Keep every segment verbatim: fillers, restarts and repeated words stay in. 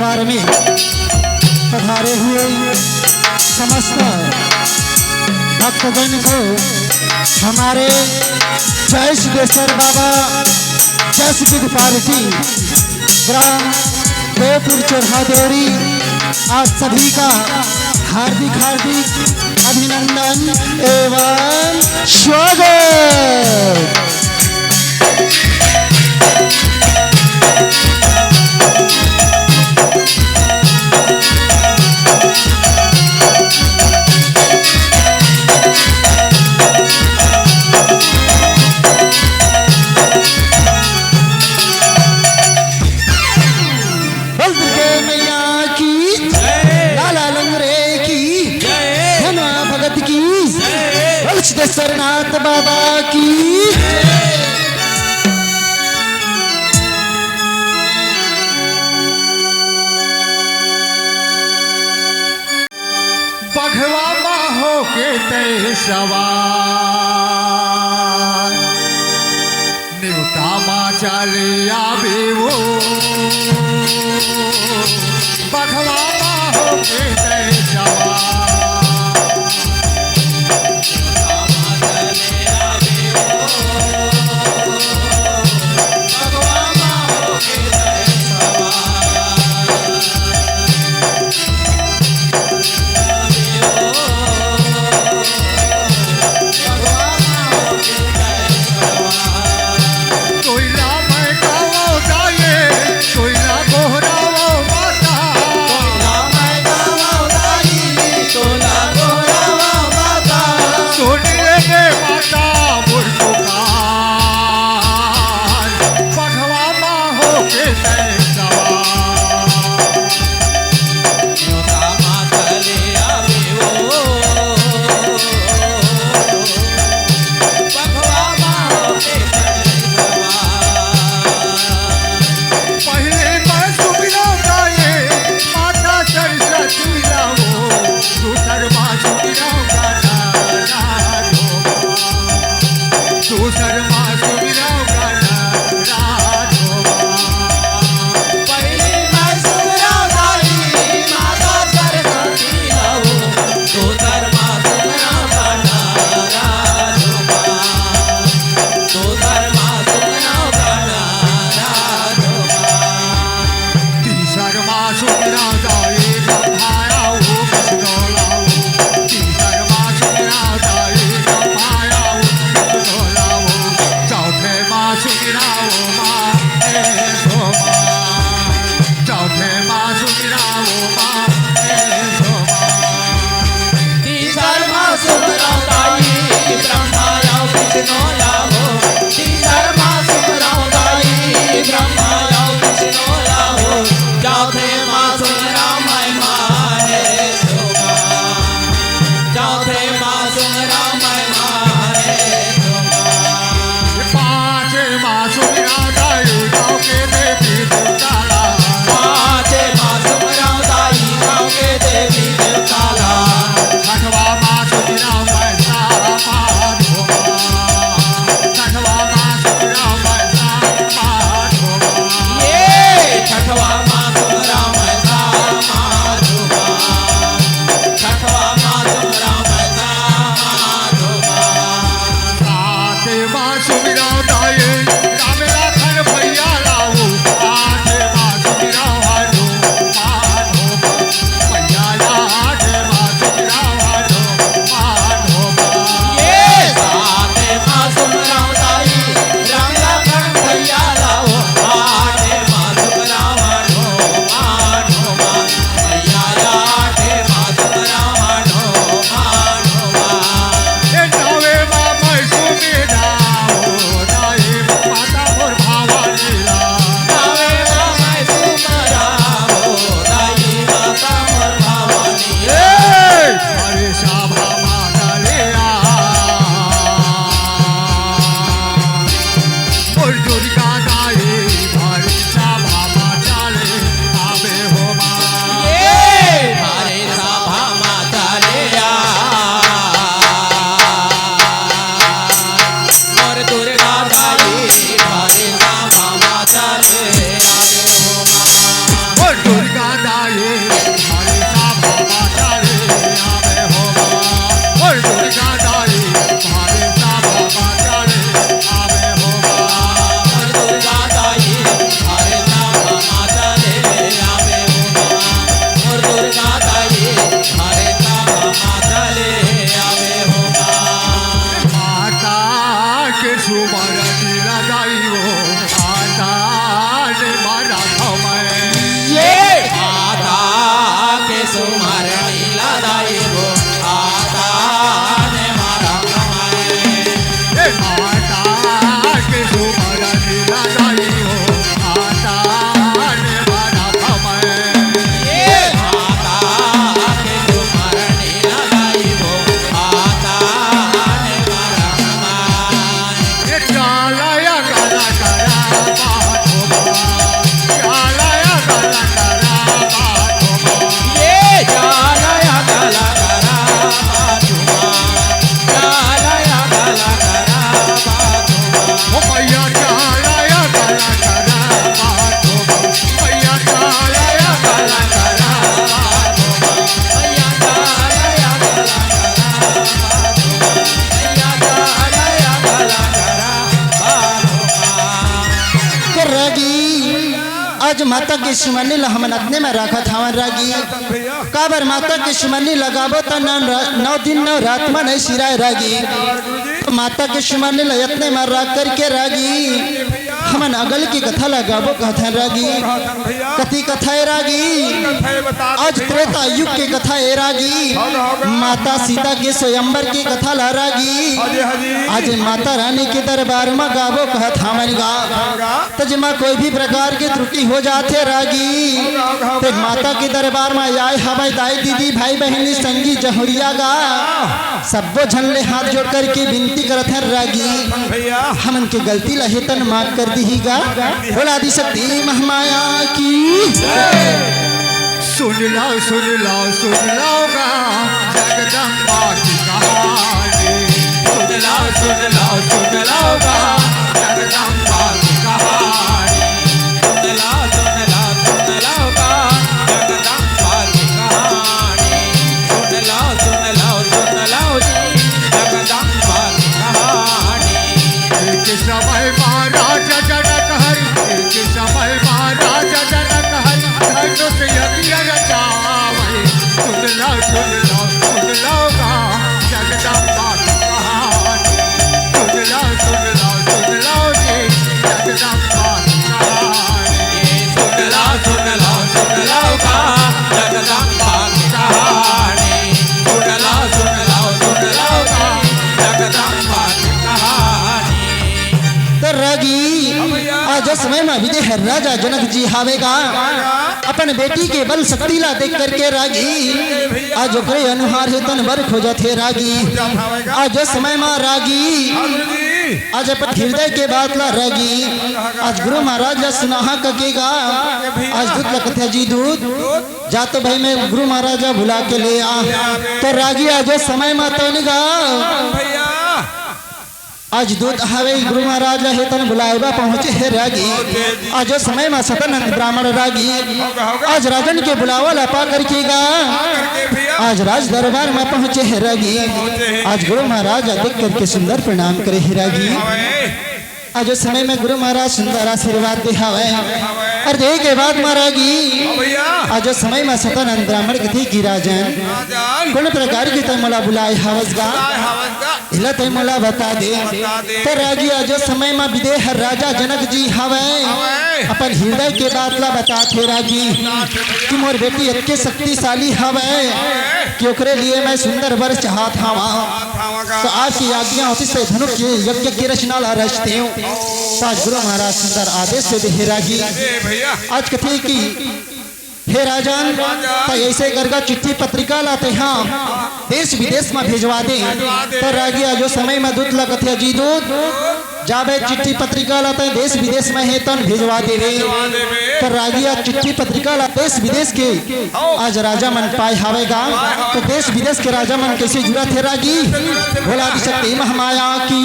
दरबार में पधारे हुए समस्त भक्तजन को हमारे जय सिद्धेश्वर बाबा जय सिद्धि पार्टी ग्राम देवपुर चोरहा देवरी, आप सभी का हार्दिक हार्दिक अभिनंदन एवं स्वागत। बोल दुर्गे मैया की, जय। लाला लंगरे की, जय। धनवा भगत की, जय। बोल सिद्धेश्वरनाथ बाबा की, जय। बघवा मा होके तैं सवार, नेवता मा चले आबे वो। बघवा मा होके तैं सवार। पहिले मा सुमिरव गाए माता सरस्वती ला वो, दूसर मा सुमिरव गाना राधो मा। दूसर मा सुमिरव गाना राधो मा। पहिले मा सुमिरव गाए माता सरस्वती ला वो, दूसर मा सुमिरव गाना राधो मा। दूसर मा सुमिरव गाना राधो मा। तीसर मा सुमिरव गाए ब्रह्मा अउ विष्णु ला वो। तीसर मा सुमिरव गाए ब्रह्मा अउ विष्णु ला वो। चौथे मा सुमिरव माँ महेश मा। चौथे मा सुमिरव माँ महेश मा। तीसर मा सुमिरव दाई ब्रह्मा अउ विष्णु ला वो। तीसर मा सुमिरव दाई ब्रह्मा अउ विष्णु ला वो। चौथे मा सुमिरव मैं महेश मा। चौथे मा सुमिरव मैं महेश मा। पाँचे मा सुमिरव दाई गाँव के देवी देवता ला। पाँचे मा सुमिरव दाई गाँव के देवी देवता ला। छठवा मा सुमिरव मैं श्याम माधो मा। माता के सुमनी ल हमन अतने म राखत हावन रागी। भैया। काबर माता के सुमनी लगाबो त नौ रा-, नौ दिन नौ रात म नइ सिराय रागी। गुरुजी। त माता के सुमनी ल अतने म राख करके रागी। भैया। हमन अगल के कथा लगाबो कहथन रागी। कहथन भैया। कति कथा ए रागी? कथा ए बता दे आज भैया। त्रेता युग के कथा ए रागी। होगा, होगा। माता सीता के स्वयंवर के कथा ला रागी। हाँ जी, हाँ जी। आज माता रानी के दरबार म गाबो कहत हावन गा। होगा। त जेमा कोई भी प्रकार के त्रुटि हो जाथे रागी, ते माता के दरबार म आए हवय दाई दीदी, भाई बहिनी, संगी जहुरिया गा, सब्बो झन ले हाथ जोड़ करके विनती करत हन रागी, भैया। हमन के गलती ला हे तन माफ कर दिही गा। बोला आदि शक्ति महामाया की। सुन लो, सुन लो, सुन लो गा, जगदम्बा की कहानी। सुन लो, सुन लो, सुन लो गा, जगदम्बा की कहानी। सुन लो, सुन लो, सुन लो गा, जगदम्बा की कहानी। सुन लो, सुन लो, सुन लो जी, जगदम्बा की कहानी। एक समय महाराज जनक हरि, एक समय महाराज जनक हरि, धनुष यज्ञ रचावै। सुन लो, सुन लो, सुन लो गा, जगदम्बा की कहानी। सुन लो, सुन लो, सुन लो जी, जगदम्बा की कहानी। सुन लो, सुन लो, सुन लो गा, जगदम्बा की कहानी। सुन लो, सुन लो, सुन लो गा, जगदम्बा की कहानी। त रागी, आज समय म विदेह राजा जनक जी हावे गा। अपन बेटी के बल शक्ति ला देख करके रागी, आज ओकरे अनुहार हे तन बर खोजत हे रागी। आज समय म रागी, आज अपन हृदय के बात ला रागी, आज गुरु महाराज ला सुनाहा कके गा, आज दूत ला कथे जी दूत, जा तो भाई मैं गुरु महाराज ला बुला के ले आ। तो रागी आज समय म तो नहीं गा। भैया। आज दूत हवे गुरु महाराज ला हे तन बुलाए बर पहुंचे हे रागी। आज समय म सतानंद ब्राह्मण रागी। आज राजन के बुलावा ला पा करके गा। आज राज दरबार म पहुंचे हे रागी। आज गुरु महाराज ला देख करके सुंदर प्रणाम करे हे रागी। आज समय म गुरु महाराज सुंदर आशीर्वाद दे हवे। अउ दे के बाद म रागी। आज समय म सतानंद ब्राह्मण कथे कि राजन, कोन प्रकार के तै मोला बुलाए हवस गा? एला तै मोला बता दे। बता दे। त रागी, आज समय म विदेह राजा जनक जी हवय। हवय। अपन हृदय के बात ला बतात हे रागी। बतात हे भैया। कि मोर बेटी अतके शक्तिशाली हवय। हवय। कि ओकरे लिए मैं सुंदर वर चाहत हवं। चाहत हवं का? त आज की आज्ञा होतिस त धनुष यज्ञ के रचना ला रचतेंव। त आज गुरु महाराज सुंदर आदेश दे दे हे रागी। ए भैया। आज कथे कि हे राजन, राजन। त ऐसे करके चिट्ठी पत्रिका ला तैं हा देश विदेश म भेजवा दे। भेजवा दे। त रागी आज ओ समय म दूत ला कथे, जी दूत, जाबे चिट्ठी पत्रिका ला तैं देश विदेश म हे तन भेजवा देबे। भेजवा देबे। त रागी आज चिट्ठी पत्रिका ला देश विदेश के आज राजा मन पाए हावय गा। त देश विदेश के राजा मन कैसे जुड़त हे रागी? भोला आदि शक्ति महामाया की।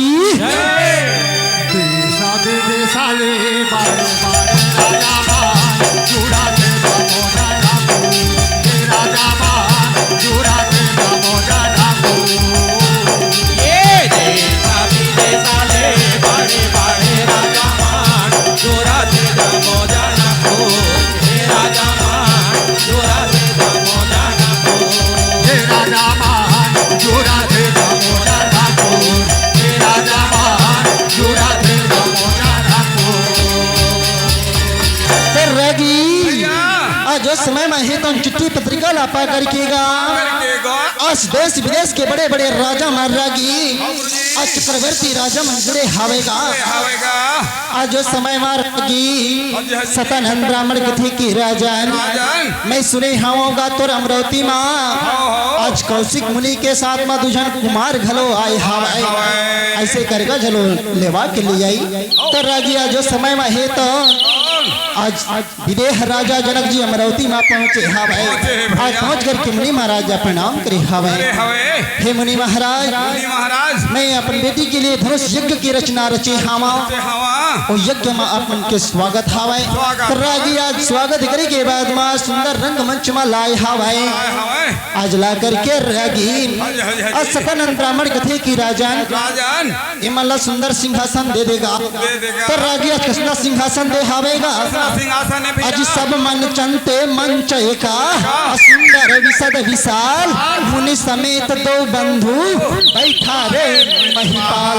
देशा विदेशा ले बारे बारे राजा मान जुड़ा दे दामोदर ठाकुर। हे राजा मान जुड़ा दे दामोदर ठाकुर। ये देशा विदेशा ले बारे बारे राजा मान जुड़ा दे दामोदर ठाकुर। हे राजा मान जुड़ा दे दामोदर ठाकुर। हे राजा मान जुड़ा दे दामोदर ठाकुर। हे राजा मान जुड़ा दे दामोदर ठाकुर। त रागी, भैया। आज ओ समय म हे तन चिट्ठी पत्रिका ला पा करके गा। करके गा। आज देश विदेश के बड़े बड़े राजा मन रागी, आज चक्रवर्ती राजा मन जुड़े हावय गा। जुड़े हावय गा। आज ओ समय म रागी, हाँ जी, हाँ जी। सतानंद ब्राह्मण कथे कि राजन, राजन। मैं सुने हावं गा तोर अमरावती म, हाँ, हाँ। आज कौशिक मुनि के साथ म दू झन कुमार घलो आए हावय। हावय। ऐसे करके घलो लेवा के ले आई। त रागी आज ओ समय म हे त आज विदेह राजा जनक जी अमरावती म पहुंचे हावय। पहुंचे हे भैया। आज पहुंच करके मुनि महाराज ला प्रणाम करे हावय। करे हावय। हे मुनि महाराज, मुनि महाराज। मैं अपन बेटी के लिए धनुष यज्ञ की रचना रचे हावं। रचे हावं। ओ यज्ञ म आप मन के स्वागत हावय। स्वागत। त रागी आज स्वागत करे के बाद म सुंदर रंगमंच म लाए हावय। लाए हावय। आज ला करके रागी। हाँ जी, हाँ जी, हाँ जी। आज सतानंद ब्राह्मण कथे कि राजन, राजन। एमन ला सुंदर सिंहासन दे दे गा। दे दे गा। त रागी आज कतना सिंहासन दे हावय गा। सिंहासन है भैया। अजी सब मन चंते मंच एका, सुंदर विशद विशाल, मुनि समेत दो बंधु बैठा रे महिपाल।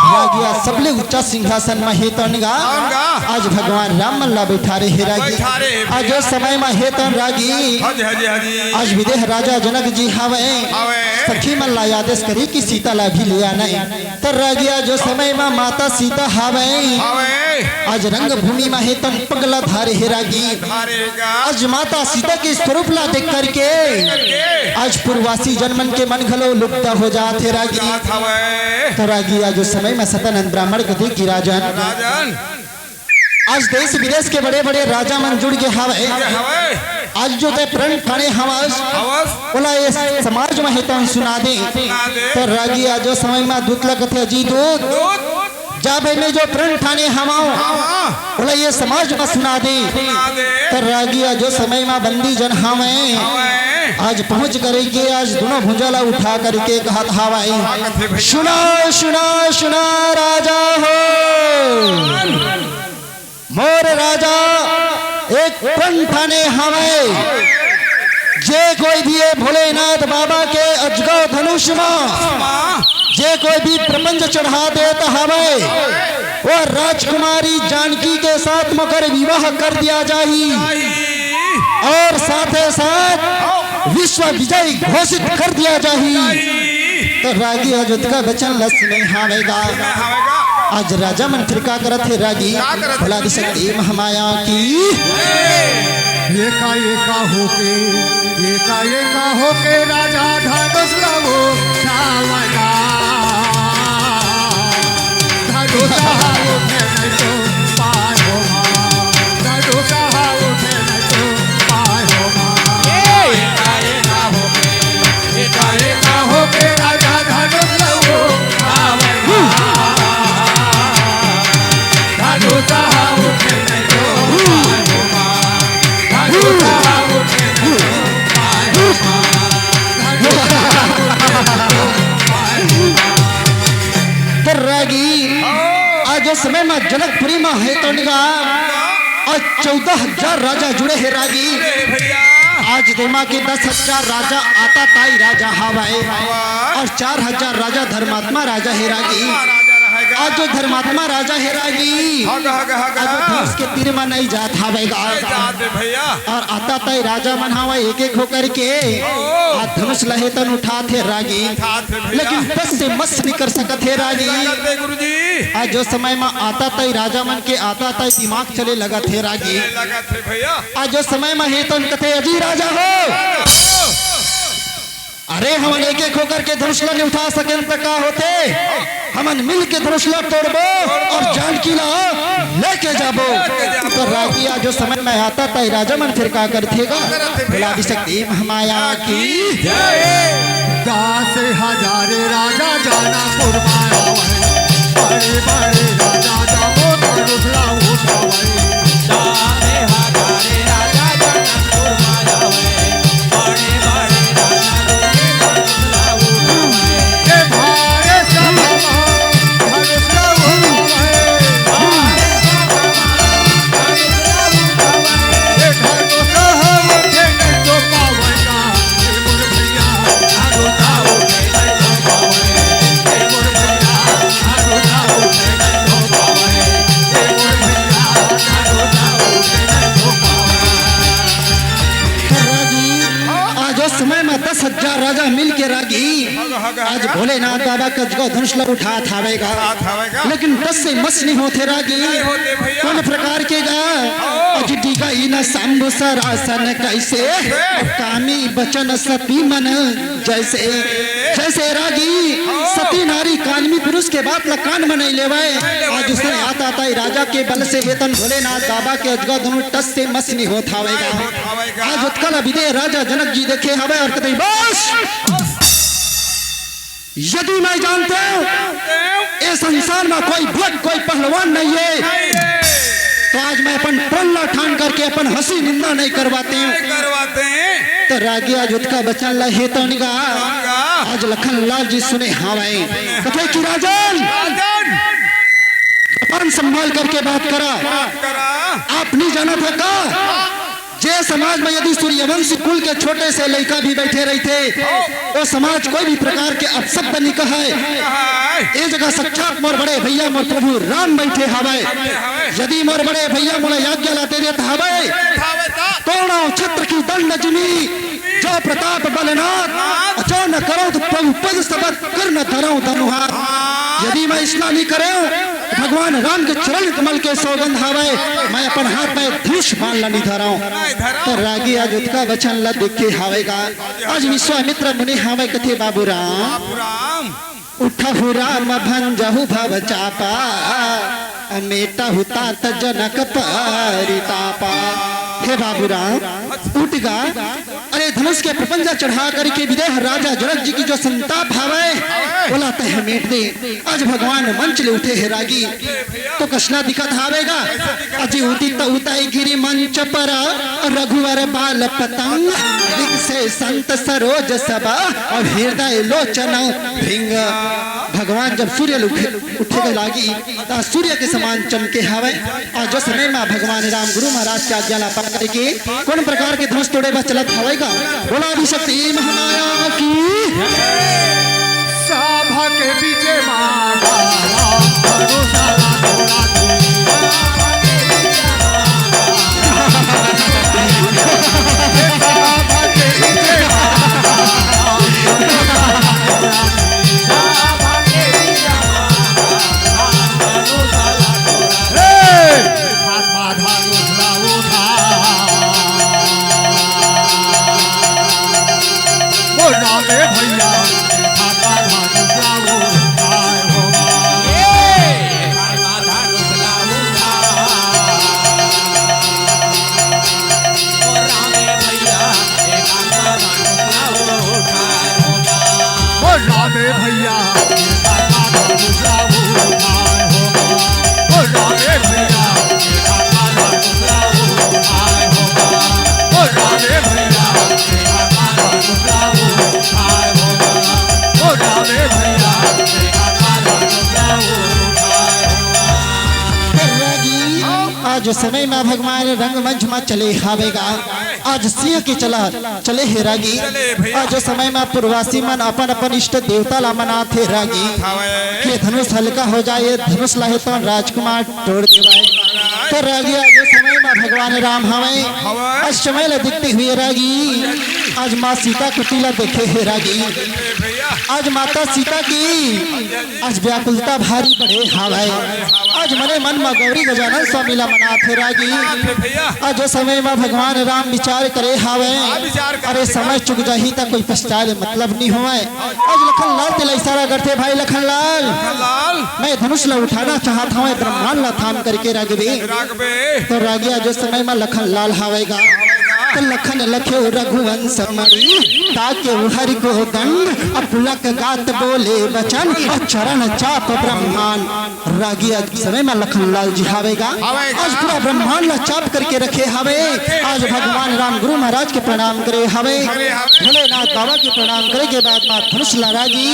रागिया सबले ऊंचा सिंहासन म हे तन गा। कौन गा? आज भगवान राम मन ला बैठा रे हे रागी। बैठा रे हे आज भैया। जो समय म हे तन रागी। हाँ जी, हाँ जी, हाँ जी। आज विदेह राजा जनक जी हावय। हावय। सखी मन ला आदेश करे कि सीता ला भी ले आना हे। त रागिया जो समय म माता सीता हावय। हावय। आज रंगभूमि म हे तन पगला धारे हे रागी। धारे गा। आज माता सीता के स्वरूप ला देख करके करके। आज पूर्ववासी जनमन के मन घलो लुप्त हो जात हे रागी। जात हवय। त रागी आज जो समय म सतानंद ब्राह्मण कथे कि राजन, राजन। आज देश विदेश के बड़े-बड़े राजा मन जुड़ गे हावय। जुड़ गे हावय। आज जो तैं प्रण ठाने हवस, हवस। ओला ये समाज म हे तन सुना दे। सुना दे। त रागी आज जो समय म दूत ला कथे, अजी दूत, दूत। जब एमे जो प्रण ठाने हवंव, हाँ, हाँ। ओला ये समाज म सुना दे। सुना दे। त रागी आज जो समय म बंदी जन हावय। हावय। आज पहुंच करके आज दूनों भुजा ला उठा करके कहत हावय। हाँ, कथे भैया। सुना, सुना, सुना राजा हो। मोर राजा एक प्रण ठाने हावय। जे कोई भी ये भोलेनाथ बाबा के अजगव धनुष म, जे कोई भी प्रपंच चढ़ा देत हावय, वो राजकुमारी जानकी के साथ मोकर विवाह कर दिया जाही और साथे साथ विश्व विजय घोषित कर दिया जाही। त रागी ह जतका बचन ल सुने हावय गा। सुने हावय गा। आज राजा मन फिर का करत हे रागी? का करत हे? भोला आदिशक्ति महामाया की। एका एका होके, एका एका होके राजा धनुष ला उठावय गा। धनुष ला उठे नहीं तो पाय हो माँ। धनुष ला उठे नहीं तो पाय हो माँ। एका एका होके, एका एका होके राजा धनुष ला उठावय गा। धनुष ला उठे नहीं तो पाय हो माँ। धनुष ला उठे नहीं तो पाय हो माँ। धनुष ला उठे नहीं तो पाय हो माँ। त रागी, आज जो समय म जनकपुरी म हे तन गा, आज चौदह हजार राजा जुड़े हे रागी। अरे भैया। आज देमा के दस हजार राजा आताताई राजा हावय। वाह। और चार हजार राजा धर्मात्मा राजा हे रागी। धर्मात्मा राजा रहेगा। आज जो धर्मात्मा राजा हे रागी, हग, हग, हग। आज जो धनुष के तीर म नहीं जात हावय गा। नहीं जात हे भैया। और आताताई राजा मन हावय एक एक होकर के ओ। आज धनुष ल हे तन उठात हे रागी। उठात हे भैया। लेकिन बस से मस नहीं कर सकत हे रागी। नहीं कर सकत हे गुरुजी। आज जो समय म आताताई राजा मन के आताताई दिमाग चले लगत हे रागी। चले लगत हे भैया। आज जो समय म हे तन कथे, अजी राजा हो, अरे हमन एक एक होकर के धनुष ल नहीं उठा सकेन त का होथे? हमन मिल के धनुष ल तोड़बो और जानकी ल लेके जाबो। लेके जाबो। त रागी आज जो समय म आताताई राजा मन फिर का करथे गा? का करथे भैया? भोला आदिशक्ति महामाया की। जय। दस हजार राजा जनकपुर म आवय, बड़े बड़े राजा जम्मो धनुष ला उठावय। दस हजार राजा जनकपुर म आवय, बड़े बड़े राजा जम्मो धनुष ला उठावय। हे भारे सभा धनुष ला उठावय। भारे सभा धनुष ला उठावय। हे धनुष ला उठे नहीं तो पावय गा। रागी, आज ओ समय म दस हजार राजा मिल के रागी, आज भोलेनाथ बाबा के अजगव धनुष ल उठात हावय गा। उठात हावय गा। लेकिन दस से मस नहीं होथे रागी। नहीं होथे भैया। कौन प्रकार के गा? आज डिगाई न शंभु सरासन कैसे, कामी बचन सती मन जैसे, जैसे रागी सती नारी कानमी पुरुष के बात ला कान में नहीं लेवय। आज उसने आताताई राजा के बल से हे तन भोलेनाथ बाबा के अजगव धनुष टस से मस नहीं होत हावय गा। आज ओतका ला विदेह राजा जनक जी देखे हवय और कथे, बस! यदि मैं जानते हूँ ये संसार में कोई भक्त, कोई पहलवान नहीं है, तो आज मैं अपन प्रण ला ठान करके अपन हंसी निंदा नहीं करवाते हूँ। करवाते हैं। तो रागी आज ओतका बचन ला हे तन गा। आज लखन लाल जी सुने हावय। कथे कि राजन, राजन। जबान संभाल करके बात करा। बात करा। आप नहीं जानत हो का? जे समाज में यदि सूर्यवंशी कुल के छोटे से लइका भी बैठे रहिथे, वो समाज कोई भी प्रकार के अपशब्द नहीं कहे। ए जगह साक्षात मोर बड़े भैया मोर प्रभु राम बैठे हवय। यदि मोर बड़े भैया मोला आज्ञा ला दे देत हवय, तोड़ो छत्र की दंड जिमी, जो प्रताप बलनाथ, जो न करो तो प्रभु पद सबद कर न धरो धनुहार। यदि मैं इसना नहीं करें, भगवान राम के चरण कमल के सौगंध हवय, मैं अपन हाथ में धनुष बाण ला नहीं धरव। तो रागी आज ओतका वचन ला देखे हवय गा। आज विश्वामित्र मुनि हवय कथे, बाबू राम, उठहु राम भंजहु भव चापा, मेटहु तात जनक परितापा। हे बाबू राम, उठ गा। अरे, धनुष के प्रपंजा चढ़ा करके विदेह राजा जनक जी की जो संताप हवय, ओला तह मेट दे। आज भगवान मंच ले उठे हे रागी, तो कछला दिखत हवय गा। अजी उदित उदय गिरि मंच पर, रघुवर बाल पतंग, विकसे संत सरोज सभा, और हृदय लोचन भृंग। भगवान जब सूर्य ले उठे, उठे के लागी, त सूर्य के समान चमके हवय। आज जो समय में भगवान राम गुरु महाराज के आज्ञा ला पालन करके कोन प्रकार के धनुष तोड़े बर चलत हवय गा? बोला आदि शक्ति महामाया की। सभा के बीचे माता राम भरोसा ला तोड़ा दे। सभा के बीचे माता राम भरोसा ला तोड़ा दे। ओ रामे भैया, ओ रामे भैया, ओ रामे भैया, ओ रामे भैया। आज समय में भगवान रंगमंच में चले हावे गा। आज सिंह के चला चले हे रागी। चले भैया। आज समय में पूर्ववासी मन अपन अपन इष्ट देवता ला मनात हे रागी। हवे। ये धनुष हल्का हो जाए, ये धनुष ला हे तो राजकुमार तोड़ देवाय। तो रागी आज समय में भगवान राम हवे। हवे। आज समय ला देखते हुए रागी आज माँ सीता कुटी ला देखे हे रागी। देखे भैया। आज माता सीता की आज व्याकुलता भारी बढ़े हावय। आज मने मन म गौरी गजानन स्वामी ला मनात हे रागी। मनात हे भैया। आज ओ समय म भगवान राम विचार करे हावय। हाँ, विचार करे अरे हावय। समय चुक जाही त कोई पछताए ले मतलब नी होवय। आज लखन लाल तेला इशारा करथे, भाई लखन लाल, लखन लाल। मैं धनुष ला उठाना चाहत हवं, ब्रह्मांड ला थाम करके रागबे। रागबे। तो रागी आज ओ समय म लखन लाल हावय गा। त लखन लख्यो रघुवंश मणि, ताके हरि को दंड, अपुलक गात बोले वचन, और चरण चाप ब्रह्मांड। रागी आज समय में लखन लाल जी हावे गा। हावे गा। आज पूरा ब्रह्मांड ला चाप करके रखे हावे। आज भगवान राम गुरु महाराज के प्रणाम करे हावे। हावे, हावे। भोलेनाथ बाबा के प्रणाम करे के बाद माँ धनुष ला रागी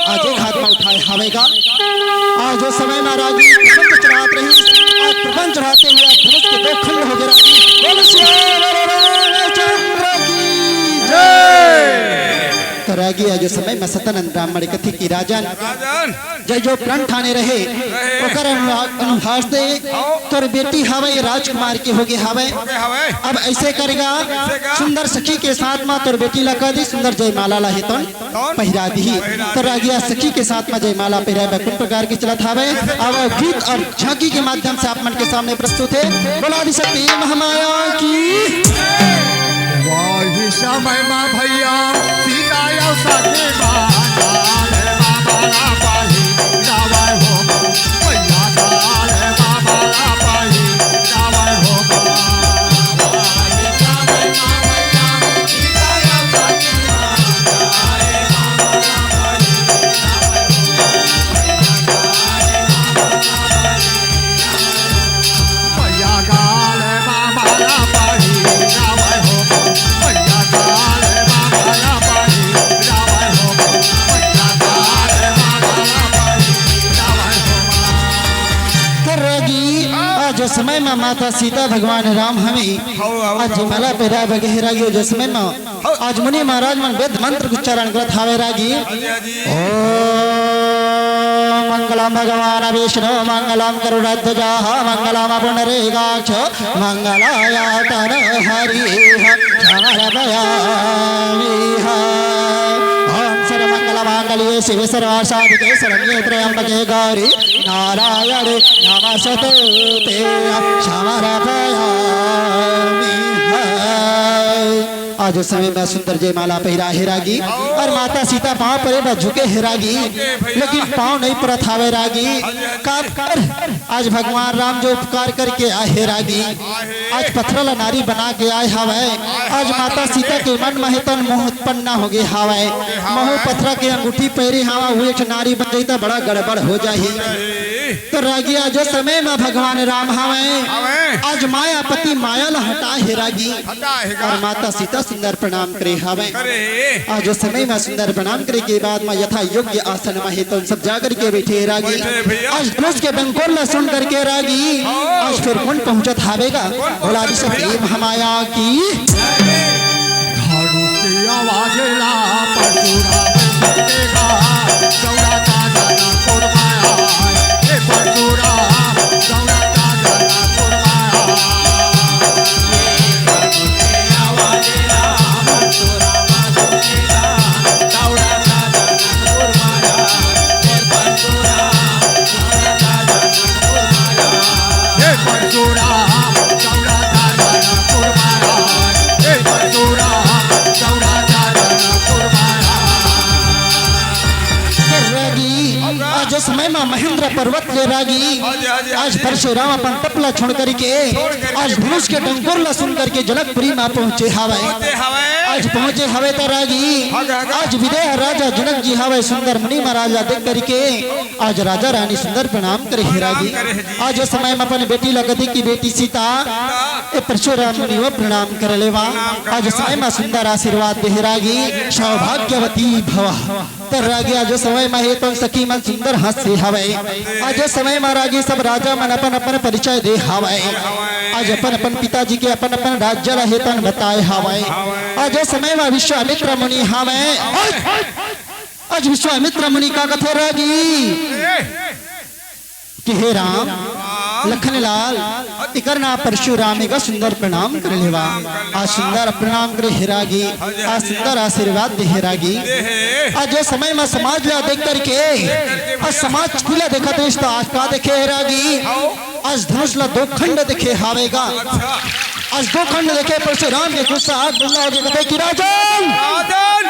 आज एक हाथ में उठाए हावे गा। आज ओ समय में रागी प्रपंच चढ़ात रही, आज प्रपंच चढ़ाते हुए आज धनुष के दो खंड हो गए रागी। बोल सियावर रामचंद्र की जय। तो रागी आज ओ समय में सतानंद ब्राह्मण कथी की राजन राजन। जय जो प्रण ठाने रहे, रहे। ओकर अनुहा-, अनुहार से हाँ। तोर बेटी हावे राजकुमार के होगे हावे। होगे हावे। अब ऐसे करेगा, ऐसे का? सुंदर सखी के साथ में तोर बेटी ला कह दी, सुंदर जयमाला ला हे तोन कौन? पहिरा दी। पहिरा तो दी। रागिया सखी के साथ में जयमाला पहिरा बैकुंठ प्रकार की चलत हावे। अब गीत और झांकी के माध्यम से आप मन के सामने प्रस्तुत है। बोला आदि शक्ति महामाया की। वही समय में भैया सीता या सखी माता रे बाबा ला पाही जावे हो। भैया का रे बाबा ला पाही जावे हो। माता सीता भगवान राम हमी। हौ, हौ, आज हौ। माला पहिरा बगहे रागी, ओ जो समय म हौ। आज मुनि महाराज मन वेद मंत्र उच्चारण करत हावय रागी। हाँ जी, हाँ जी। ओम मंगलम भगवान विष्णु मंगलम गरुड़ध्वजा मंगलम पुंडरीकाक्ष मंगलाय तनोहरि समर्पयामि। ओम सर्वमंगल मांगल्ये शिवे सर्वार्थसाधिके शरण्ये त्र्यंबके गौरी नारायणे नमोस्तुते समर्पयामि। आज समय म सुंदर जयमाला पहिरा हे रागी अउ माता सीता पांव परे बर झुके हे रागी, लेकिन पांव नइ परत हावय रागी। काबर आज भगवान राम जो उपकार करके आए हे रागी, आज पथरा ला नारी बना के आए हावय। आज माता सीता के मन म हे तन मोह उत्पन्न हो गे हावय। महू पथरा के अंगूठी पहिरे हावय, वो एक नारी बन जाही त बड़ा गड़बड़ हो जाही। त रागी आज समय म भगवान राम हावय। हावय। आज मायापति माया ला हटाए हे रागी। हटाए हे गा। अउ माता सीता सुंदर प्रणाम करे हावय। करे। आज समय म सुंदर प्रणाम करे के बाद म यथा योग्य आसन म हे तो सब जा करके बइठे हे रागी। बइठे भैया। आज धनुष के डंकोर ला सुन करके रागी। हाँ। आज फेर कोन पहुंचत हावय गा? कोन बोला पहुंचत भैया? शक्ति महामाया की। धारू के आवाज ला परशुराम सुनेगा, दौड़ाता जाना कुरबाया, हे परशुराम, दौड़ाता जाना कुरबाया। हे परशुराम, दौड़ाता जाना कुरबाया, हे परशुराम, दौड़ाता जाना कुरबाया। रागी, आज समय म महेंद्र पर्वत ले रागी, हाँ जी, हाँ जी, हाँ आज जी। परशुराम अपन तप ला छोड़ करके, छोड़ करके। आज धनुष के डंकोर ला सुन करके जनकपुरी म पहुंचे हावय। पहुंचे हावय। आज पहुंचे हावय त रागी, हाँ जी, हाँ जी। आज विदेह राजा जनक जी हावय सुंदर मुनि महाराज ला देख करके, आज राजा रानी सुंदर प्रणाम करे हे रागी। प्रणाम करे हे जी। आज समय म अपन बेटी ला कथे कि बेटी सीता, ए परशुराम मुनि वो प्रणाम कर लेवा। प्रणाम कर आज लेवा। समय म सुंदर आशीर्वाद दे हे रागी, सौभाग्यवती भव। त रागी आज समय म हे तो सखी मन सुंदर हंसे हवय। आज समय म रागी सब राजा मन अपन अपन परिचय दे हवय। आज अपन अपन पिताजी के अपन अपन राज्य ला हे तन बताए हवय। आज समय म विश्वामित्र मुनि हवय। आज विश्वामित्र मुनि का कथे रागी कि हे राम, लखन लाल, इकर ना परशुराम एगा सुंदर प्रणाम कर लेवा। आज सुंदर प्रणाम करे हे रागी, आज सुंदर आशीर्वाद दे हे रागी। आज जो समय म समाज ला देख करके, आज समाज खुला देखत रहिस त आज का देखे हे रागी? आज धनुष ला दो खंड देखे हावेगा। आज दो खंड देखे परशुराम के गुस्सा आग खुला हो गया, कथे कि राजन, राजन!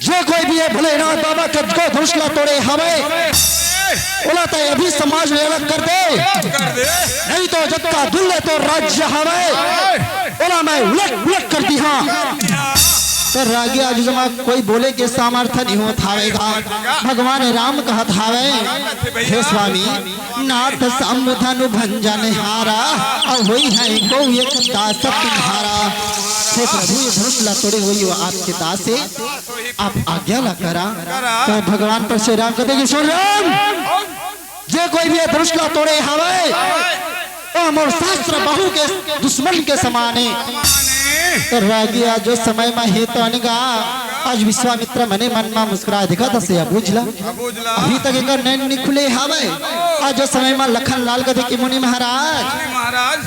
जे कोई भी हे भोलेनाथ बाबा के अजगो धनुष ला तोड़े हवय, ओला तैं अभी समाज ले अलग कर दे, अलग कर दे। नहीं तो जतका दूर ले तोर राज्य हवय, ओला मैं उलट पुलट कर दिहा। त रागी आज जमा कोई बोले के सामर्थ्य नहीं होत हावेगा। भगवान राम कहत हावय, हे स्वामी, नाथ समुधनु भंजन हारा, अउ होई है को एक दास तुम्हारा। हे प्रभु, ये धनुष ला तोड़े होई वो आपके दास हे, आप आज्ञा ला करा। त भगवान परशुराम कथे कि सुन राम, जे कोई भी ये धनुष ला तोड़े हवय, वो मोर सहस्त्र बाहु के दुश्मन के समान हे। त रागी आज जो समय म हे तो अनगा, आज विश्वामित्र मने मन म मुस्कुरा दिखत हे, बुझ ला। अभी तक एकर नैन नि खुले हवय। आज जो समय म लखन लाल कथे कि मुनि महाराज, मुनि महाराज।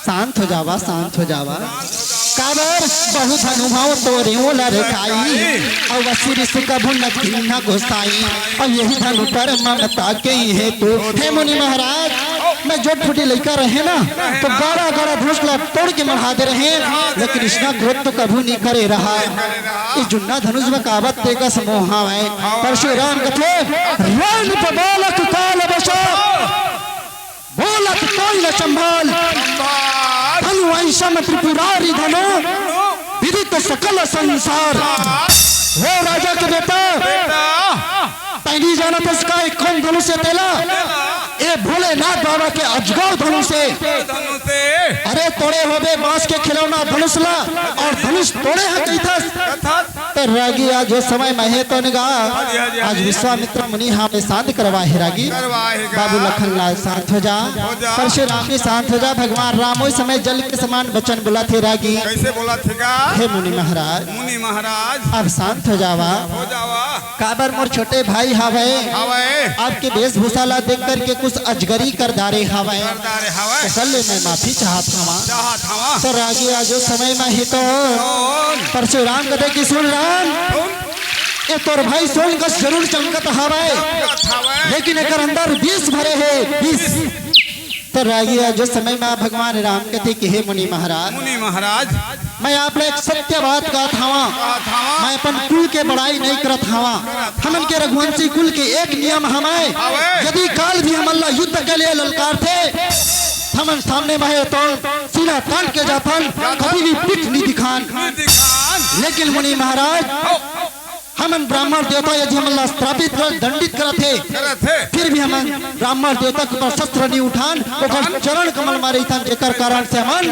शांत हो जावा, शांत हो जावा। काबर बहुत अनुभव तोरे ओला रेखाई, अउ वसी ऋषि कभू न किन्ना गोसाई, अउ यही धनु पर ममता के हेतु। हे मुनि महाराज, मैं जोट फुटी लइका रहे ना, तो गाड़ा गाड़ा धनुष ला तोड़ के मढ़ा दे रहे, लेकिन इसना क्रोध तो कभू नहीं करे रहा। ये जुन्ना धनुष में कावत तेगस मोहावै। परशुराम कथे, "रण पे बालक काल बसा, बोलत कोई न संभाल। धनु ऐसा में त्रिपुरारी धनु, विदित सकल संसार।" हे राजा के बेटा, तैं नहीं जानत हस का एक कौन धनुष हे तेला? ए भोलेनाथ बाबा के अजगो धनुष हे। ते। अरे तोड़े होबे बांस के खिलौना धनुष ला, अउ धनुष तोड़े ह कहिथस। कथस। त रागी आज ओ समय म हे तोन गा। हाँ जी, हाँ जी, हाँ आज जी। विश्वामित्र मुनि हा में शांत करवाए हे रागी। करवाए हे गा। बाबू लखन लाल शांत हो जा। हो जा। परशुराम जी शांत हो जा। भगवान राम ओ समय जल के समान वचन बोलथे रागी। कइसे बोलथे गा? हे मुनि महाराज। मुनि महाराज। अब शांत हो जावा। हो जावा। काबर मोर छोटे भाई हावय। हावय। आपके वेशभूषा ला देख करके कुछ अजगरी कर डारे हावय। कर डारे हावय। ओकर ले मैं माफी चाहत हवा। चाहत हवा। त रागी आज ओ समय म हे तो कौन? परशुराम कथे कि सुन राम, कौन? ए तोर भाई सोन कस जरूर चमकत हावय, चमकत हावय। लेकिन एकर अंदर विष भरे हे, विष। त रागी आज ओ समय म भगवान राम कथे कि हे मुनि महाराज, मुनि महाराज। मैं आप ला एक सत्य बात कहत हवा। कहत हवा। मैं अपन कुल के बड़ाई नहीं करत हवा। हमन के रघुवंशी कुल के एक नियम हवय, हवय। यदि काल भी हमन ला युद्ध के लिए ललकारथे, हमन सामने म हे तो सीना तान के जाथन, जाथन। कभी भी पीठ नहीं दिखान। नहीं दिखान। लेकिन मुनि महाराज, हो। हमन ब्राह्मण देवता यदि हमन ला श्रापित करत, दंडित करत हे, करत हे। फिर भी हमन ब्राह्मण देवता के ऊपर शस्त्र नहीं उठान, ओकर चरण कमल म रहिथन, जेकर कारण से हमन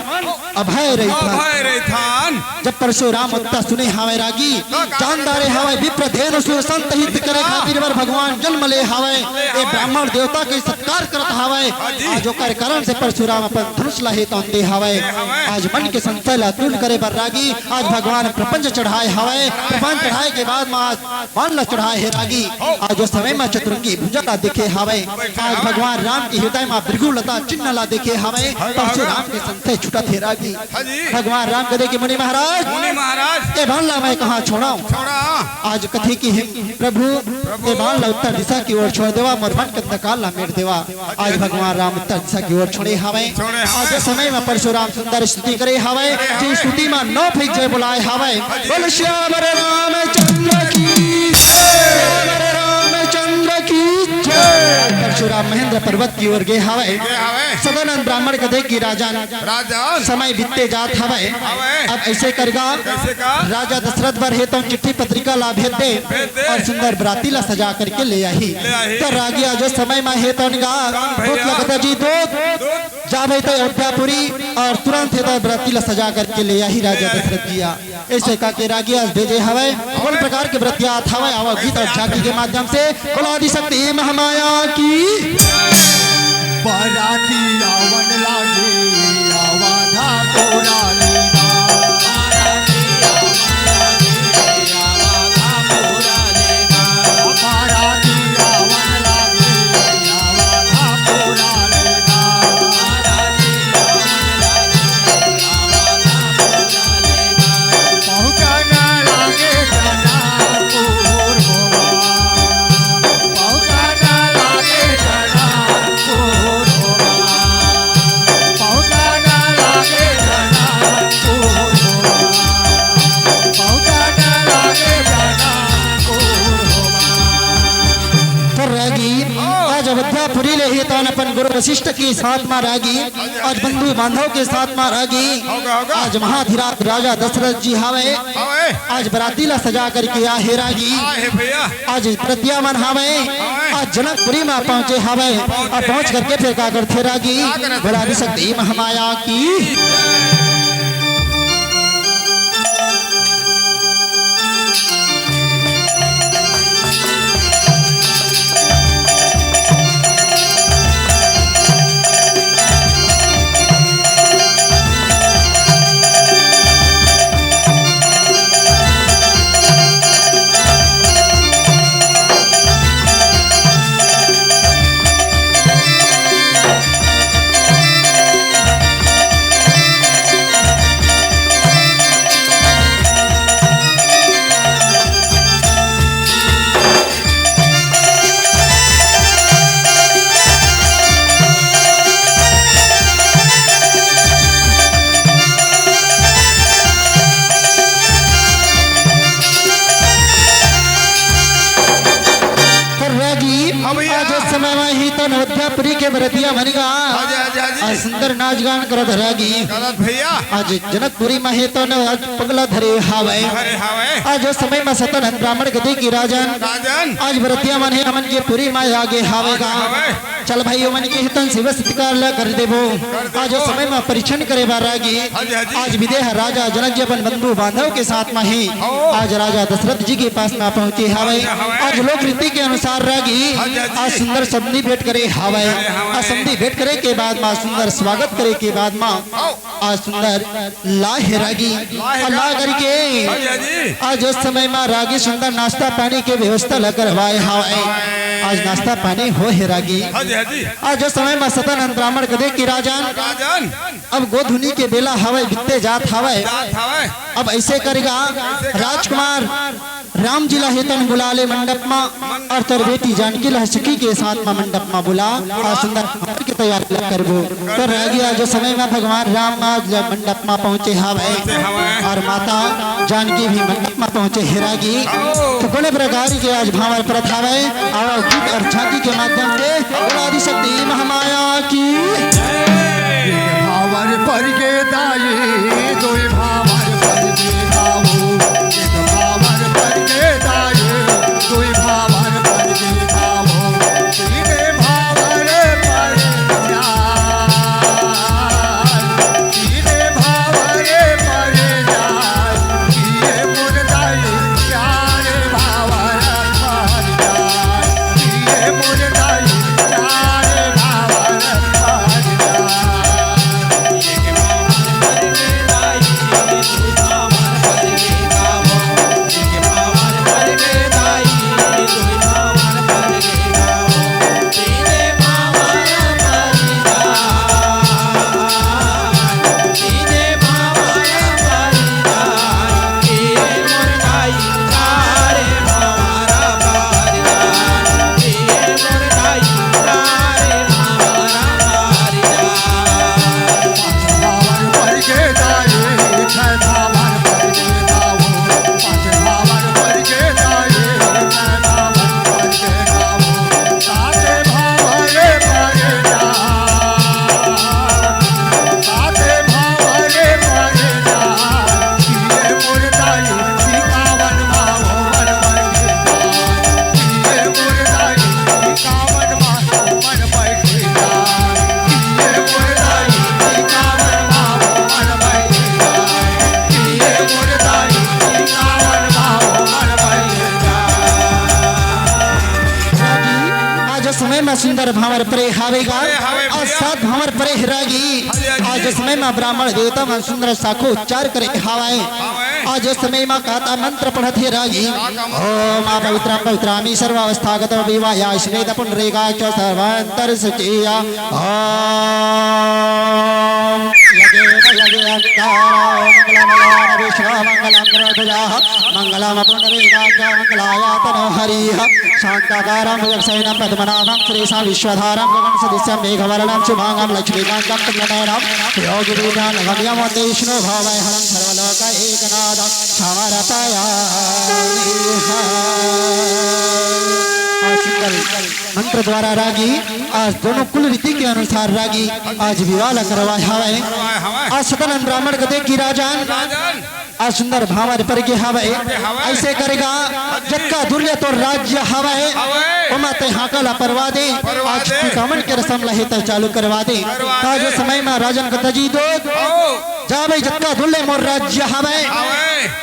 अभय रहिथन। अभय रहिथन। जब परशुराम ओतका सुने हावय रागी, का, का जान डारे हावय, विप्र धेनु सुर संत हित करे खातिर बर भगवान जन्म ले हावय। ए ब्राह्मण देवता के सत्कार करत हावय। हाँ जी। आज ओकर कारण से परशुराम अपन धनुष ला हे तौन दे हावय। दे हावय। आज मन के संशय ला दूर करे बर रागी, आज भगवान प्रपंच चढ़ाए हावय। प्रपंच चढ़ाए के बाद म आज बाण ला चढ़ाए हे रागी। आज ओ समय म चतुरंगी भुजा ला देखे हावय। आज भगवान राम के हृदय म भृगु लता चिन्ह ला देखे हावय। परशुराम के संशय छुटत हे रागी। हाँ जी। भगवान राम कथे कि मुनि महाराज, मुनि महाराज। ए बाण ला मैं कहाँ छोड़ाऊं? छोड़ा। आज कथे कि हे प्रभु, प्रभु। ए बाण ला उत्तर दिशा की ओर छोड़ देवा, मोर मन के अंधकार ला मेट देवा। आज भगवान राम उत्तर दिशा की ओर छोड़े हावय। छोड़े हावय। आज ए समय म परशुराम सुंदर स्तुति करे हावय, जे स्तुति म नौ फेंक जय बोलाए हावय। बोल श्याम रामचंद्र की, श्याम रामचंद्र की जय। परशुराम महेंद्र पर्वत की ओर गे हावय। गे हावय। सदानंद ब्राह्मण कथे कि राजन, राजन। समय बीतते जात हावय। हावय। अब अइसे करगा, कइसे का? राजा दशरथ बर हे तो चिट्ठी पत्रिका ला भेज दे। भेज दे। अउ सुंदर बराती ला सजा करके ले आही। ले आही। त रागी आज ओ समय म हे तौन गा, कौन भैया? दूत लगता जी दूत। दूत। जा भाई त अयोध्यापुरी अउ तुरंत हे त बराती ला सजा करके ले आही राजा दशरथ जी हा। अइसे कहिके रागी आज भेजे हावय। कोन प्रकार के बरतिया आत हावय, आवा गीत अउ झांकी के माध्यम से। बोल आदिशक्ति महामाया की। बराती आवन लागे, आवा धाम पुरानी। तो रागी, आज अवध्यापुरी ले हे तौन अपन गुरु वशिष्ठ के साथ म रागी, आज बंधु बांधव के साथ म रागी, होगा, होगा। आज महाधिराज राजा दशरथ जी हावय, हावय। आज बराती ला सजा करके आ हे रागी, आ हे भैया। आज बरतिया मन हावय, हावय। आज जनकपुरी म पहुंचे हावय, पहुंचे। अउ पहुंच करके फिर का करथे रागी, का करथे? बोल आदिशक्ति महामाया की। रागी, हाँ भैया। आज ए समय म हे तौन अवध्यापुरी के बरतिया मन गा। हाँ जी, हाँ जी, हाँ जी। आज सुंदर नाच गान करत रागी। करत भैया। आज जनकपुरी म हे तो न आज पगला धरे हावय। अरे हावय। आज ओ समय म सतन ब्राह्मण कथे कि राजन। राजन। आज बरतिया मन हे हमन के पुरी म आगे हावय गा। हावय। चल भाई ओमन के हितन सेवा सत्कार ल कर देबो। आज ओ समय म परीक्षण करे बर रागी। हाँ जी, हाँ जी। आज विदेह राजा जनक जी अपन बंधु बांधव के साथ म हे। ओ। आज राजा दशरथ जी के पास म पहुंचे हावय। हावय। आज लोक रीति के अनुसार रागी। हाँ जी, हाँ जी। आज सुंदर समधी भेंट करे हावय। करे हावय। आज समधी भेंट करे के बाद म सुंदर स्वागत करे के बाद म ओ। आज सुंदर ला हे रागी। ला हे अउ ला का? करके हाँ जी, हाँ जी। आज ओ समय म रागी सुंदर नाश्ता पानी के व्यवस्था ल करवाए हावय। हावय। आज नाश्ता पानी हो हे रागी। हाँ जी, हाँ जी। आज ओ समय म सतानंद ब्राह्मण कथे कि राजन। राजन। अब गोधुनी के बेला हावय, बितते जात हावय। जात हावय। अब ऐसे करेगा, ऐसे का? राजकुमार राम जी ला हेतन बुला ले मंडप म, अउ तोर बेटी जानकी ला सखी के साथ म मंडप म बुला, अउ सुंदर भांवर के तैयारी ला करबो। तो रागी आज ओ समय म भगवान राम आज मंडप म पहुंचे हावय, पहुंचे हावय। अउ माता जानकी भी मंडप म पहुंचे हे रागी। ओ। तो कोनो प्रकार के आज भांवर परत हावय, अउ गीत अउ झांकी के माध्यम से बोला आदिशक्ति महामाया की। भांवर पर के दाई, दोई भांवर पर के दाऊ, एक भांवर पर के दाई, दोई भांवर पर के दाऊ, तीन भांवर पर जाय, तीन भांवर पर जाय, ये मोर दाई, चार भांवर पर जाय, ये मोर दाई, चार भांवर पर जाय। आज समय म सुंदर भांवर परे हावे गा, अउ सात भांवर परे हे रागी। आज समय म ब्राह्मण देवता मन सुंदर साखो उच्चार करे हावय। आज समय म काता मंत्र पढ़त हे रागी। ओम आ पवित्रम पवित्रामि सर्वावस्थागतो विवायाश्वेत पुंडरीकाक्षो सर्वांतर सुचिया। ओम यगे यगे अंतारा मंगलमयान विश्व मंगलम गरुड़ध्वजा मंगलम पुंडरीकाक्ष मंगलाय तनो हरिः। शांताकारं भुजगशयनं पद्मनाभं सुरेशं विश्वधारं गगनसदृशं मेघवर्णं शुभांगं लक्ष्मीकांतं कमलनयनं योगिभिर्ध्यानगम्यं वन्दे विष्णुं भवभयहरं सर्वलोकैकनाथं समर्पयाम्यहम्। आज सुंदर मंत्र द्वारा रागी, आज दोनों कुल रीति के अनुसार रागी आज विवाह ला करवाए हवय। आज सतानंद ब्राह्मण कथे कि राजन, आज सुंदर भांवर पर गे हवय। अइसे करेगा, जतका दूर ले तोर राज्य हवय, ओमा ते हांका ला परवा दे। आज टिकावन के रसम ला हे त चालू करवा दे। त आज ओ समय म राजन कथे जी दो, जा भाई, जतका दूर ले मोर राज्य हवय,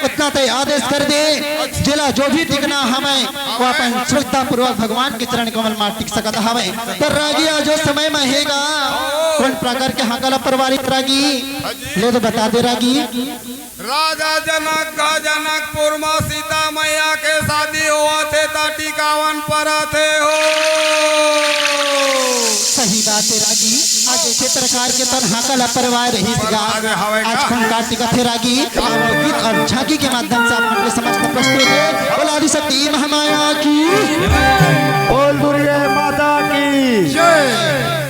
ओतना ते आदेश कर दे। जेला जो भी टिकना हवय, वो अपन श्रद्धा पूर्वक भगवान के चरण कमल म टिक सकत हवय। त रागी आज ओ समय म हे गा, कोन प्रकार के हांका ला परवारिस रागी, ले तो बता दे रागी। राजा जनक का जनकपुर म सीता मैया के शादी होवत हे, त टिकावन परत हे हो। सही बात हे रागी, आज अइसे प्रकार के तोर हांका ला परवाए रहिस गा। आज कोन का टिकत हे रागी, अउ गीत अउ झांकी के माध्यम से आप मन के समक्ष प्रस्तुत हे। बोला आदिशक्ति महामाया की।